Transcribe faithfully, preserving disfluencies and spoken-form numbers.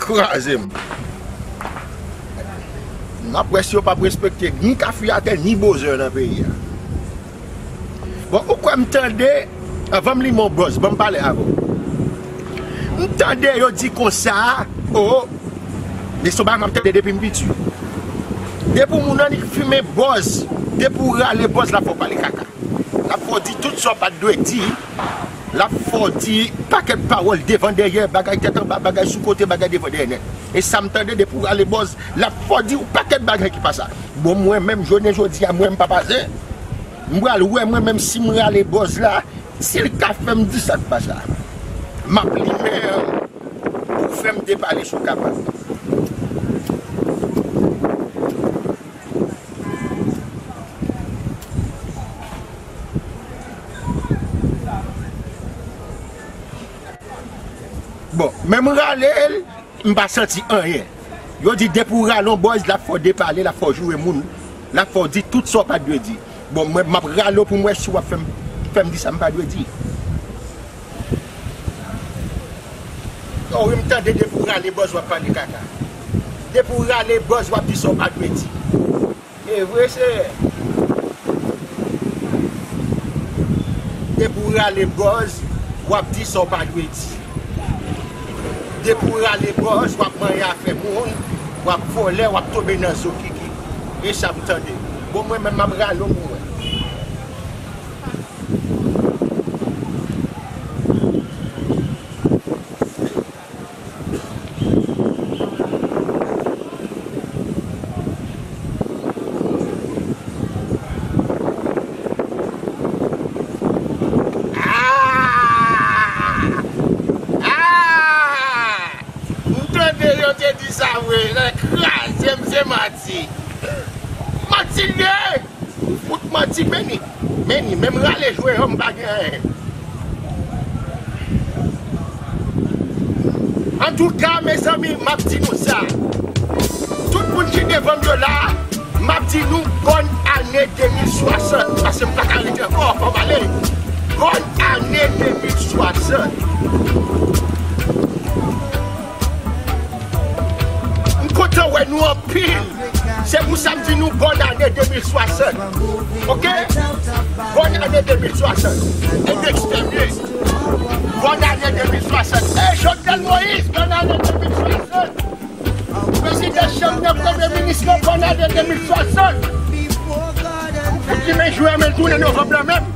Kraze m. N ap wè si yo p ap respekte ni kafiyatè, ni bozè nan peyi a. Bon, ou kwè m tande, anvan m limen yon bòz, ban m pale avè w. M tande yo di konsa, o, men se yon bagay m ap tande depi m piti. Depi yon moun annik fimen bòz, depi w rale bòz, l ap fè w pale kaka. L ap fè w di tout sa w pa t dwe di. L ap fè w di pakèt pawòl devan dèyè, bagay tèt anba, bagay sou kote, bagay devan dèyè nèt. E sa m tande depi w rale bòz, l ap fè w di yon pakèt bagay ki pa sa. Bon, mwen menm, jounen jodi a, mwen m pa pa zen. M pral wè mwen menm si m rale bòz la, si l ka fè m di sa k pa sa. M ap limen pou fè m depale si w kapab. Bon, men m rale l, m pa santi anyen. Yo di depi w rale yon bòz, l ap fè w depale, l ap fè w joure moun, l ap fè w di tout sa w pa t dwe di. Bon, mwen, m ap rale w pou m wè si w ap fè m, fè m di sa m pa dwe di. O wi, m tande depi w rale bòz, w ap pale kaka. Depi w rale bòz, w ap di sa w pa dwe di. E vre, seyè. Depi w rale bòz, w ap di sa w pa dwe di. Depi w rale bòz, w ap manyen afè moun, w ap vòlè, w ap tonbe nan zo kiki. E sa m tande. Bon, mwen menm, m ap rale w pou mwen. Ah! Ah! M tande yo te di sa vre, nan kraze m se manti. Manti l ye! Ou fout manti, men ni, men ni, menm rale jwe yo, m pa gen anyen. Antouka, mezanmi, m ap di nou sa. Tout moun ki devan m yo la, m ap di nou bòn ane de mil swasant, paske m pa ka rete ankò, fò m ale. Bòn ane de mil swasant. M kontan wè nou anpil. Se pou sa m di nou bòn ane de mil swasant. Oke? Bòn ane de mil swasant. E Dexter Blaze. Bòn ane de mil swasant. E Jovenel Moïse, bòn ane de mil swasant. Prezidan chanm nan, premye minis lan, bòn ane de mil swasant. Ou ki men jwe an, men l tounen novanm nan menm.